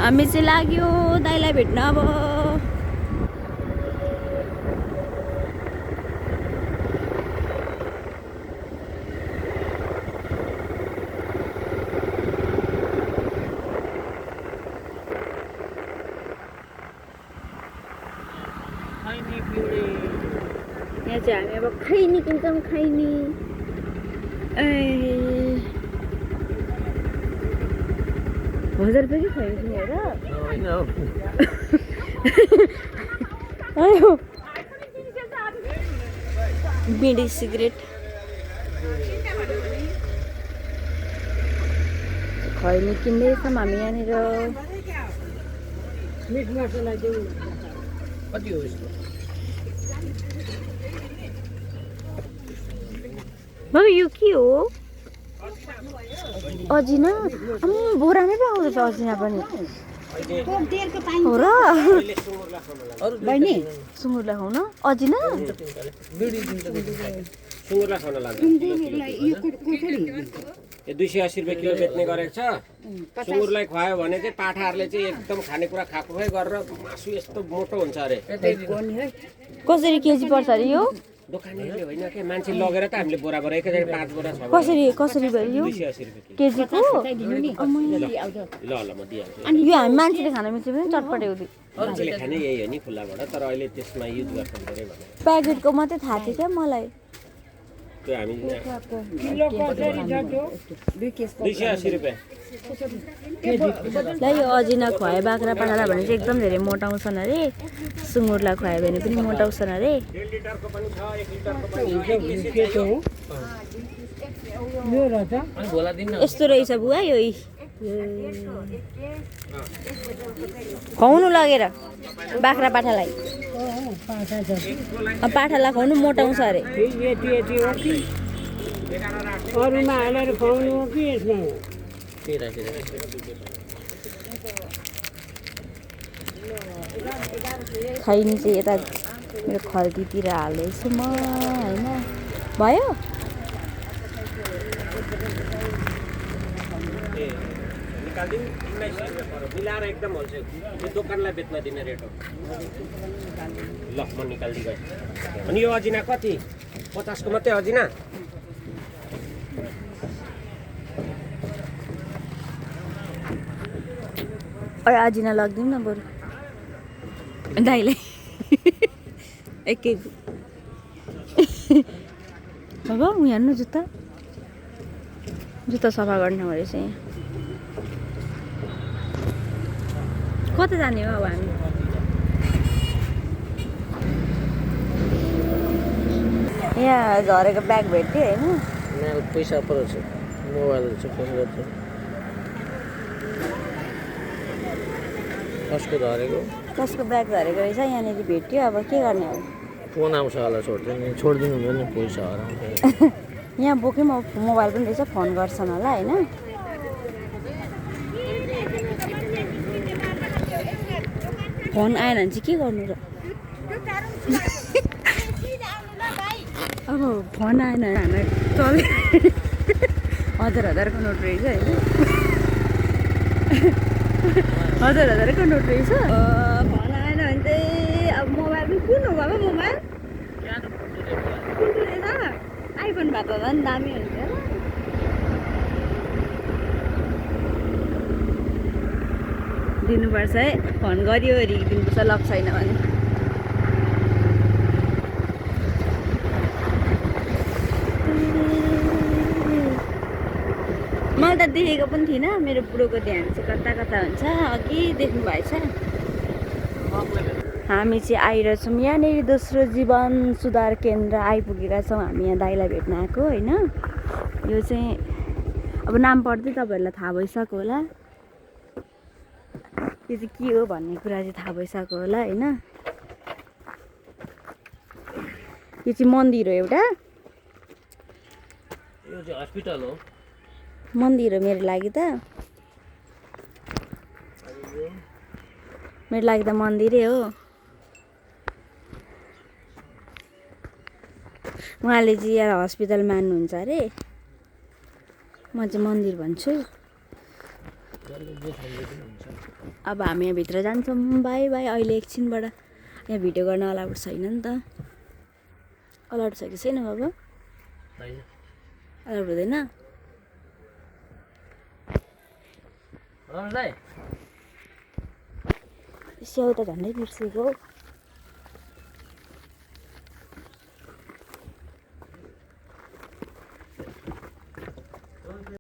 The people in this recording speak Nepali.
हामी चाहिँ लाग्यो दाइलाई भेट्न अब। यहाँ चाहिँ हामी अब खैनी किन्छौँ खैनी। 1000 रुपियाँ कि खैनी हेर बिडी सिगरेट खैनी किन्दैछौँ हामी यहाँनिर। मिट मसला देऊ कति हो यसको? बाबा यो के हो? अजिना बोरामै पो आउँदैछ अजिना पनि हो र बहिनी सुँगुरलाई खुवाउन अजिना सुँगुरलाई खान लाग्छ। यो 280 रुपियाँ किलो बेच्ने गरेको छ। सुँगुरलाई खुवायो भने चाहिँ पाठाहरूले चाहिँ एकदम खानेकुरा खाएको गरेर मासु यस्तो मोटो हुन्छ अरे। कसरी केजी पर्छ अरे यो? दोकानेले होइन के मान्छे लगेर त हामीले बोरा बोरा एकैचोटि 5 बोरा 6 बोरा कसरी भयो यो 280 रुपियाँ केजीको? ल ल म दिइहाल्छु। अनि यो हामी मान्छेले खान मिल्छ भने चटपटे हुँदै मान्छेले खाने यही हो नि खुल्लाबाट, तर अहिले त्यसमा युज गर्छ धेरै भने प्याकेटको मात्रै थाहा थियो क्या मलाई। त्यो हामी किलो कसरी छ त्यो? 280 रुपियाँ। ल यो अजिना खुवायो बाख्रा पाठालाई भने चाहिँ एकदम धेरै मोटाउँछन् अरे। सुँगुरलाई खुवायो भने पनि मोटाउँछन् अरे। 1.5 लिटरको पनि छ, 1 लिटरको पनि छ। के हो यो रहेछ? अनि भोला दिन न यस्तो रहेछ बुवा यो खुवाउनु लगेर बाख्रा पाठालाई। पाठा छ पाठालाई खुवाउनु मोटाउँछ अरे। यति यति हो कि अरूमा हालेर खुवाउनु हो कि यसमा हो? खैनी चाहिँ यता मेरो खल्तीतिर हाल्दैछु म होइन। भयो निकाल्दिउँ 1900 रुपियाँ पर्यो मिलाएर एकदम होलसेल। यो दोकानलाई बेच्न दिने रेट हो। ल म निकाल्दिएको। अनि यो अजिना कति? 50 को मात्रै अजिना। आजिना लगिदिउँ न बरु दाइलाई 1 केजी। अब यहाँ हेर्नु जुत्ता जुत्ता सफा गर्ने रहेछ यहाँ। कता जाने हो अब हामी? यहाँ झरेको ब्याग भेट्यो होइन। मेरो पैसा परेछ मोबाइल छ कसले छ कसको धरेको कसको ब्याग झरेको रहेछ यहाँनिर भेट्यो। अब के गर्ने हो? फोन आउँछ होला छोडिदिनु हुँदैन नि पैसा हराउँछ। यहाँ बोकेँ म मोबाइल पनि रहेछ फोन गर्छन् होला होइन। फोन आएन भने चाहिँ के गर्नु र? अब फोन आएन भने चल 1000 को नोट रहेछ होइन। 1000 को नोट रहेछ। फोन आएन भने चाहिँ अब मोबाइल पनि कुन हो बाबा मोबाइल? कुन रहेछ? आइफोन भए त झन् दामी हुन्थ्यो। दिनुपर्छ है फोन गरियो हेरि दिनुपर्छ लक छैन भने। मैले त देखेको पनि थिइनँ। मेरो बुढोको ध्यान चाहिँ कता कता हुन्छ। अघि देख्नु भएछ। हामी चाहिँ आइरहेछौँ यहाँनिर दोस्रो जीवन सुधार केन्द्र आइपुगेका छौँ। हामी यहाँ दाइलाई भेट्न आएको होइन। यो चाहिँ अब नाम पढ्दै तपाईँहरूलाई थाहा भइसक्यो होला। यो चाहिँ के हो भन्ने कुरा चाहिँ थाहा भइसक्यो होला होइन। यो चाहिँ मन्दिर हो एउटा। यो चाहिँ हस्पिटल हो। मन्दिर हो मेरो लागि त। मेरो लागि त मन्दिरै हो। उहाँले चाहिँ यहाँ हस्पिटल मान्नुहुन्छ अरे। म चाहिँ मन्दिर भन्छु। अब हामी यहाँ भित्र जान्छौँ। By by. अहिले एकछिनबाट यहाँ भिडियो गर्न अलाउड छैन नि त। अलाउड छ कि छैन बाबा? अलाउड हुँदैन? स्याउ त झन्डै बिर्सेको।